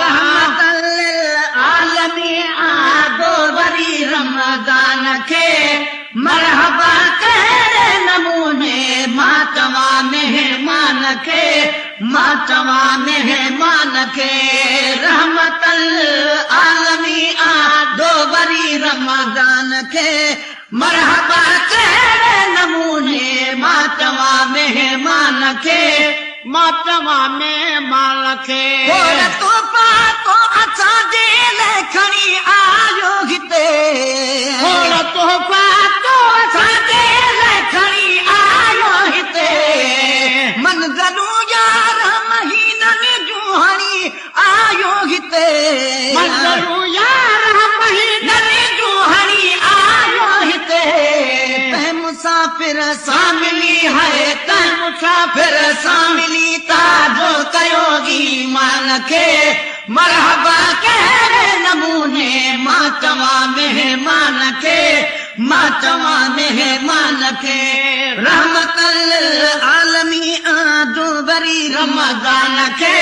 رحمت للعالمين آندو وري رمضان کي مرحبا ڪهڙي نموني مان چوان مهمان کي مان چوان مهمان کي رحمت للعالمين آندو وري رمضان کي مرحبا ڪهڙي نموني مان چوان مهمان کي. مان چوان مهمان کي. کوڙ تحفا تو اسان جي لئه کڻي آيو هتي. کوڙ تحفا تو اسان جي لئه کڻي آيو هتي. منزلون يارهن مهينن جون هڻي آيو هتي. منزلون يارهن مهينن جون هڻي آيو هتي. تنهن مسافر سان ملي هاء تنهن مسافر سان ملي تازو ڪيو ايمان کي مرحبا ڪهڙي نموني مان چوان مهمان کي مان چوان مهمان کي رحمت للعالمين آندو وري رمضان کي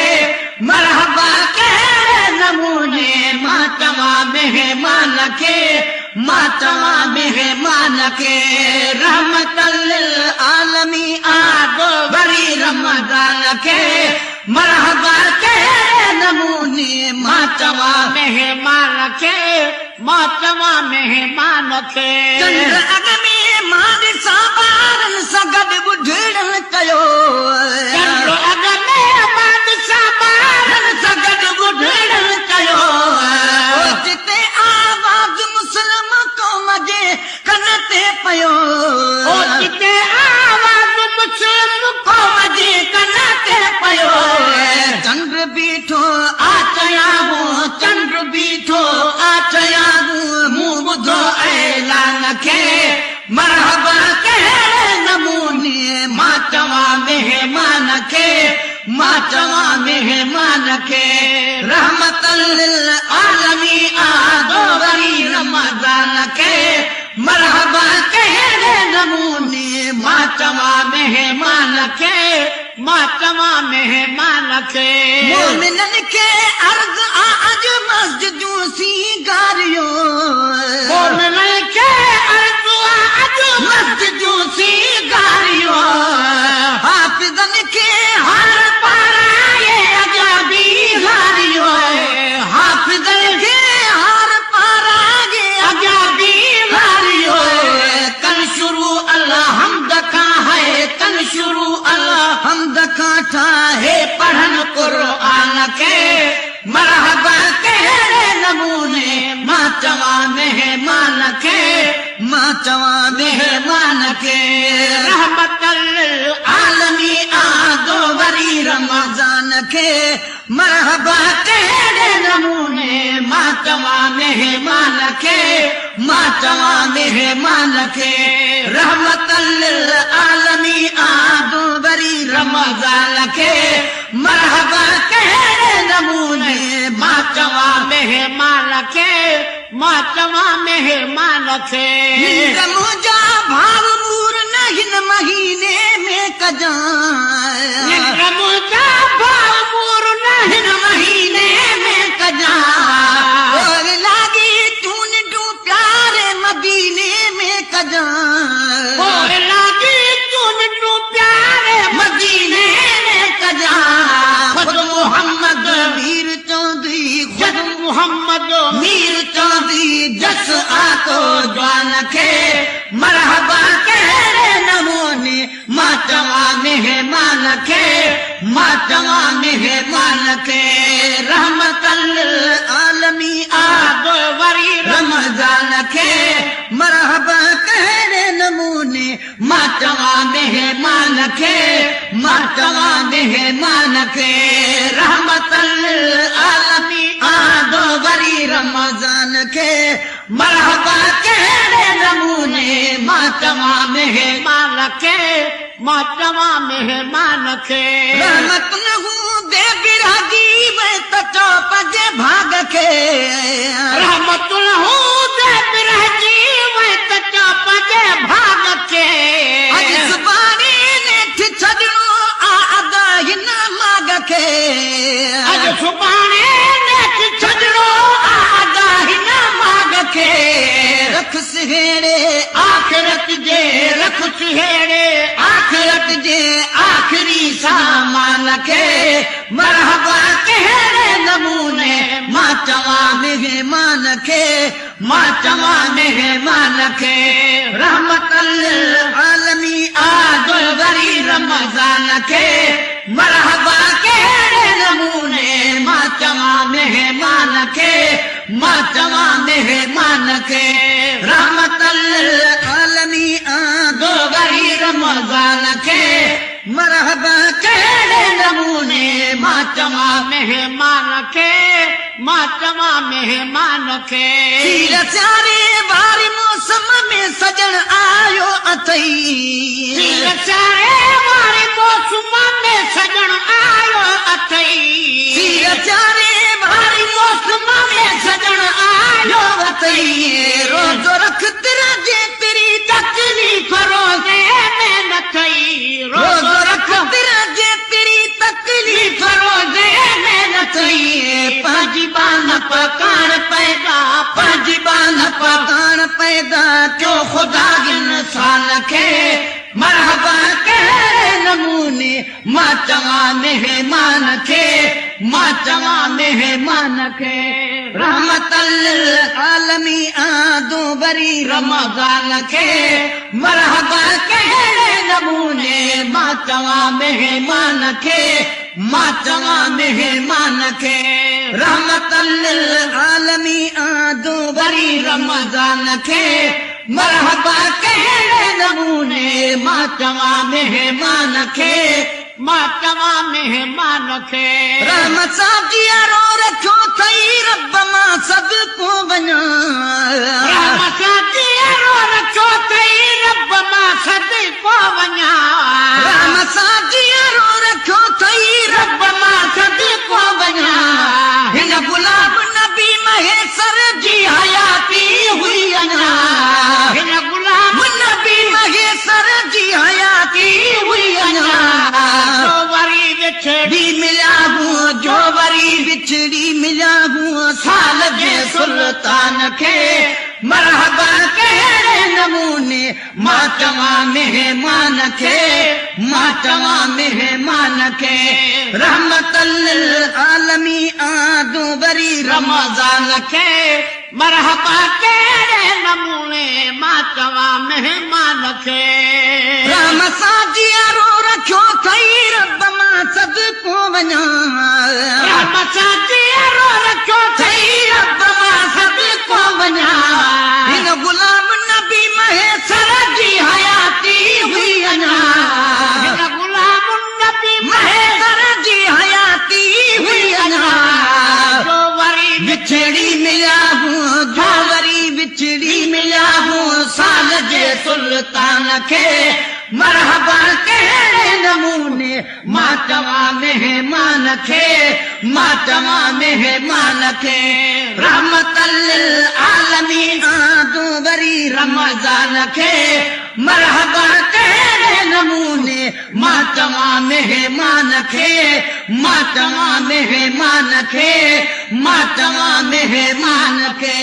مرحبا ڪهڙي نموني مان چوان مهمان کي مان چوان مهمان کي رحمت للعالمين آندو وري رمضان کي مرحبا ڪهڙي نموني مان چوان مهمان کي مان چوان مهمان کي. چنڊ اڳ ۾ مان ڏسان ٻارن سان گڏ ٻڍڙن ڪيو. چنڊ اڳ ۾ مان ڏسان ٻارن سان گڏ ٻڍڙن ڪيو. اوچتي آواز مسلم قوم جي ڪن تي پيو. اوچتي آواز مسلم قوم جي ڪن تي پيو. چنڊ بيٺو آ چيائون چنڊ بيٺو آ چيائون مون ٻڌو اعلان کي مرحبا ڪهڙي نموني مان چوان مهمان کي مان چوان مهمان کي رحمت للعالمين آندو وري رمضان کي مرحبا ڪهڙي نموني مان چوان مهمان کي مان چوان مهمان کي. مومنن کي عرض آ اڄ مسجدون سينگاريو. مومنن کي عرض آ اڄ مسجدون سينگاريو. حافظن کي هار پارائي اڳيان بيهاريو. حافظن کي هار پارائي اڳيان بيهاريو. ڪن شروع الحمد کان هي ڪن شروع الحمد کان ٺاهي پڙهن قرآن کي مرحبا ڪهڙي نموني مان چوان مهمان کي مان چوان مهمان کي رحمت للعالمين آندو وري رمضان کي مرحبا ڪهڙي نموني مان چوان مهمان کي مان چوان مهمان کي رحمت للعالمين آندو وري رمضان کي مرحبا ڪهڙي نموني مان چوان مهمان کي مان چوان مهمان کي. ننڊ منهنجا ڀاء مور نه هن مهيني ۾ ڪجان. ننڊ منهنجا ڀاء مور نه هن مهيني ۾ ڪجان. اور لاڳي تون ننڊون پياري مديني ۾ ڪجان. اور لاڳي تون ننڊون پياري مديني ۾ ڪجان. خود محمد مير چوندي خود محمد مير چوندي جس آتو جوان کي مرحبا ڪهڙي نموني مان چوان مهمان کي مان چوان مهمان کي رحمت للعالمين آندو وري رمضان کي مرحبا ڪهڙي نموني مان چوان مهمان کي مان چوان مهمان کي رحمت للعالمين آندو وري رمضان کي مرحبا ڪهڙي نموني مان چوان مهمان کي مان چوان مهمان کي. رحمت نه هوندي براجي وئي ته چئو پنهنجي ڀاڳ کي. رحمت نه هوندي براجي وئي ته چئو پنهنجي ڀاڳ کي. اڄ سڀاڻي نيٺ ڇڏڻو آ ادا هن ماڳ کي. اڄ سڀاڻي نيٺ ڇڏڻو آ ادا هن ماڳ کي. رک سهيڙي آخرت جي رک سهيڙي آخرت جي آخري سامان کي. مرحبا ڪهڙي نموني مان چوان مهمان کي، مان چوان مهمان کي. رحمت للعالمين آندو وري رمضان کي. مرحبا ڪهڙي نموني مان چوان مهمان کي، مان چوان مهمان کي. رحمت للعالمين آندو وري رمضان کي. مرحبا ڪهڙي نموني مان چوان مهمان کي، مان چوان مهمان کي. سير سياري واري موسم ۾ سڄڻ آيو اٿئي. سير سياري واري موسم ۾ سڄڻ آيو اٿئي. سير سياري واري موسم ۾ سڄڻ آيو اٿئي. روزو رک ترا جيتري تڪليف روزي ۾ نه ٿئي. روزو رک ترا جيتري تڪليف روزي ۾ نه ٿئي. پنهنجي ٻانهپ ڪاڻ پيدا، پنهنجي ٻانهپ ڪاڻ پيدا ڪيو خدا انسان کي. مرحبا ڪهڙي نموني مان چوان مهمان کي، مان چوان مهمان کي. رحمت للعالمين آندو وري رمضان کي. مرحبا ڪهڙي نموني مان چوان مهمان کي، مان چوان مهمان کي. رحمت للعالمين آندو وري رمضان کي. مرحبا ڪهڙي نموني مان چوان مهمان کي، مان چوان مهمان کي. رحمت سان جيئرو رکيو اٿئي رب مان صدقو وڃان. رحمت سان جيئرو رکيو اٿئي رب مان صدقو وڃان. رحمت سان جيئرو رکيو اٿئي رب مان صدقو وڃان. هن غلام نبي مهيسر جي حياتي هئي اڃا. هن غلام نبي مهيسر جي حياتي هئي اڃا. جو وري وڇڙي مليا هون، جو وري وڇڙي مليا هون سال جي سلطان کي. مرحبا ڪهڙي نموني مان چوان مهمان کي، مان چوان مهمان کي. رحمت للعالمين آندو وري رمضان کي. مرحبا ڪهڙي نموني مان چوان مهمان کي. رحمت سان جيئرو رکيو اٿئي رب مان صدقو وڃان. رحمت سان جيئرو رکيو اٿئي رب مان صدقو وڃان. هن غلام نبي مهيسر جي حياتي هئي اڃا. هن غلام نبي مهيسر جي حياتي هئي اڃا. جو وري وڇڙي مليا هون، جو وري وڇڙي مليا هون سال جي سلطان کي. مرحبا ڪهڙي نموني مان چوان مهمان کي، مان چوان مهمان کي. رحمت للعالمين آندو وري رمضان کي. مرحبا ڪهڙي نموني مان چوان مهمان کي، مان چوان مهمان کي، مان چوان مهمان کي.